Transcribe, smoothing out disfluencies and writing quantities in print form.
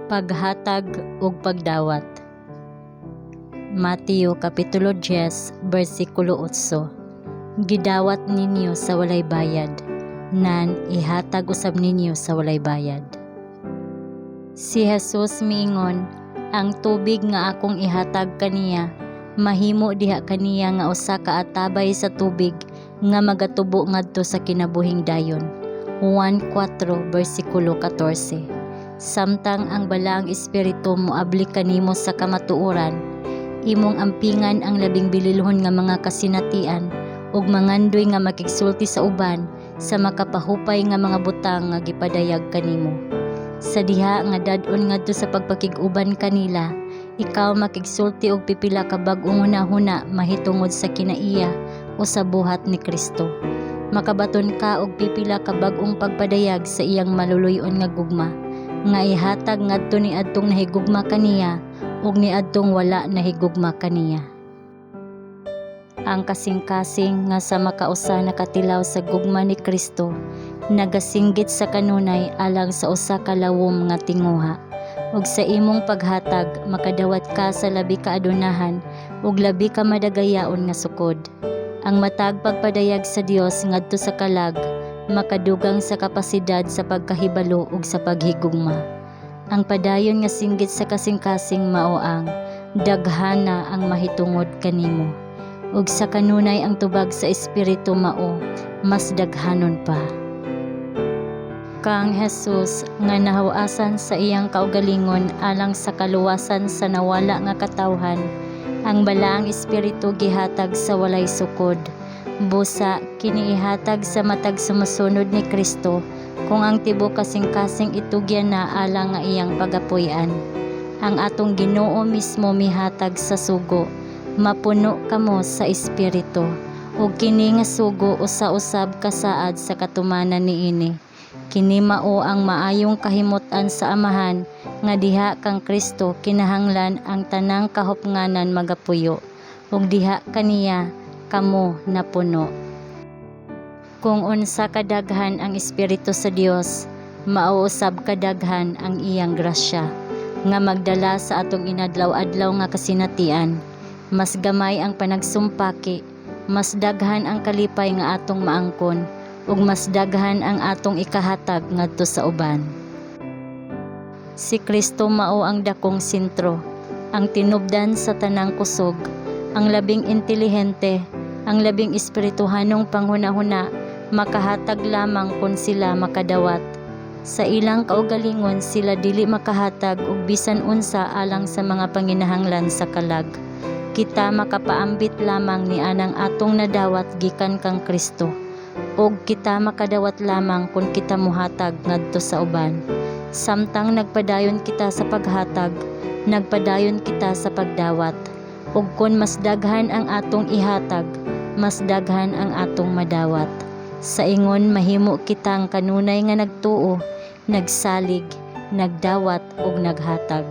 Paghatag ug pagdawat. Mateo kapitulo 10 bersikulo 8. Gidawat ninyo sa walay bayad, nan ihatag usab ninyo sa walay bayad. Si Jesus miingon, "Ang tubig nga akong ihatag kaniya, mahimo diha kaniya nga usa ka atabay sa tubig nga magatubo ngadto sa kinabuhing dayon." Juan 4 bersikulo 14. Samtang ang Balaang Espiritu moabli kanimo sa kamatuoran, imong ampingan ang labing bililhon nga mga kasinatian ug mangandoy nga makigsulti sa uban sa makapahupay nga mga butang nga gipadayag kanimo. Sa diha nga dad-on ngadto sa pagpakig-uban kanila, ikaw makigsulti og pipila ka bag-ong hunahuna mahitungod sa kinaiya o sa buhat ni Kristo. Makabaton ka og pipila ka bag-ong pagpadayag sa iyang maluluy-on nga gugma nga ihatag ngadto niadtong nahigugma kaniya ug niadtong wala nahigugma kaniya. Ang kasing-kasing nga sa makausa nakatilaw sa gugma ni Kristo nagasinggit sa kanunay alang sa usa ka lawom nga tinguha. Ug sa imong paghatag makadawat ka sa labi ka adunahan ug labi ka madagayaon nga sukod. Ang matag pagpadayag sa Dios ngadto sa kalag makadugang sa kapasidad sa pagkahibalo ug sa paghigugma. Ang padayon nga singgit sa kasing-kasing mao ang daghana ang mahitungod kanimo. Ug sa kanunay ang tubag sa Espiritu mao mas daghanon pa. Kang Jesus nga nahawasan sa iyang kaugalingon alang sa kaluwasan sa nawala nga katawhan, ang Balaang Espiritu gihatag sa walay sukod. Busa kini ihatag sa matag sumusunod ni Kristo kung ang tibuok kasing-kasing itugyan na alang nga iyang pagapuy-an. Ang atong Ginoo mismo mihatag sa sugo, "Mapuno kamo sa Espiritu," ug kini nga sugo usa usab kasaad sa katumanan niini. Kini mao ang maayong kahimut-an sa Amahan nga diha kang Kristo kinahanglan ang tanang kahupnganan magapuyo, ug diha kaniya kamo napuno. Kung unsa kadaghan ang Espiritu sa Dios, mao usab kadaghan ang iyang grasya nga magdala sa atong inadlaw-adlaw nga kasinatian. Mas gamay ang panagsumpaki, mas daghan ang kalipay nga atong maangkon, ug mas daghan ang atong ikahatag ngadto sa uban. Si Kristo mao ang dakong sentro, ang tinubdan sa tanang kusog, ang labing intelihente, ang labing espirituhanong panghunahuna makahatag lamang kon sila makadawat. Sa ilang kaugalingon sila dili makahatag og bisan unsa alang sa mga panginahanglan sa kalag. Kita makapaambit lamang nianang atong nadawat gikan kang Kristo. Ug kita makadawat lamang kon kita mohatag ngadto sa uban. Samtang nagpadayon kita sa paghatag, nagpadayon kita sa pagdawat. Ug kon mas daghan ang atong ihatag, mas daghan ang atong madawat. Sa ingon mahimo kitang kanunay nga nagtuo, nagsalig, nagdawat ug naghatag.